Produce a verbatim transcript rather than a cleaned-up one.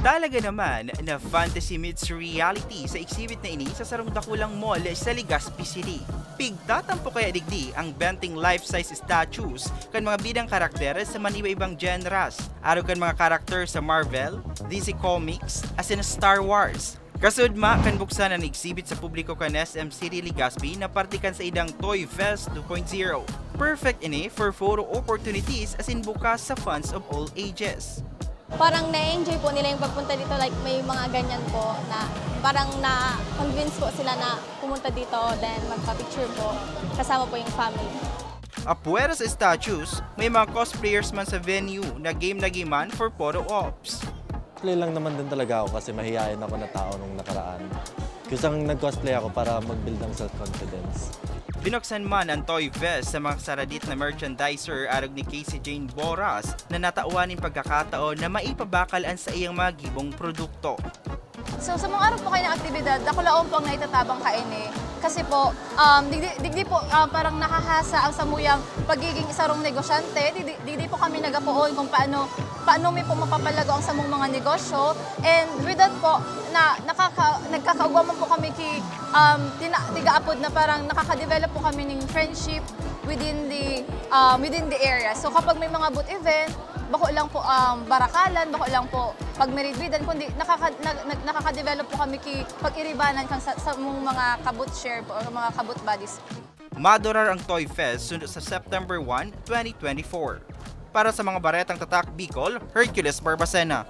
Talaga naman na fantasy meets reality sa exhibit na ini sa sarong dakulang mall sa Legazpi City. Pigtatampo kaya digdi ang benteng life-size statues kan mga bidang karakter sa maniba-ibang genres, arog kan mga karakter sa Marvel, D C Comics, asin Star Wars. Kasudma kan buksan an exhibit sa publiko kan S M City Legazpi na parte kan saindang Toy Fest two point zero. Perfect ini for photo opportunities asin bukas sa fans of all ages. Parang na-enjoy po nila yung pagpunta dito, like may mga ganyan po na parang na-convince po sila na pumunta dito, then magpa-picture po kasama po yung family. Apwera sa statues, may mga cosplayers man sa venue na game lagi man for photo ops. Play lang naman din talaga ako kasi mahihain ako na tao nung nakaraan. Kusang nag-cosplay ako para mag-build ng self-confidence. Binuksan man ang Toy Fest sa mga saradit na merchandiser arog ni Casey Jane Boras na natawan nin pagkakataon na maipabakal an saiyang mga gibong produkto. So sa mga arog po kayo ng aktibidad, dakulaon po ang naitatabang kaini. Kasi po, um, digdi, digdi po ah, parang nakahasa ang samuyang pagiging isarong negosyante. Digdi, digdi po kami nagapoon kung paano paano mi po mapapalago ang samong mga negosyo. And with that po, na nakaka, nagkakaugma man po kami ki um, tina, tigaapod na parang nakaka-develop po kami ng friendship within the um, within the area. So kapag may mga booth event, bako lang po um, barakalan, bako lang po pagmiridwidan, kundi nakaka, nag, nag, nakaka-develop po kami ki pag-iribanan kan sa, sa mong mga kabot share po or mga kabot buddies. Madurar ang Toy Fest sundo sa September one, twenty twenty-four. Para sa mga Baretang Tatak Bicol, Hercules Barbacena.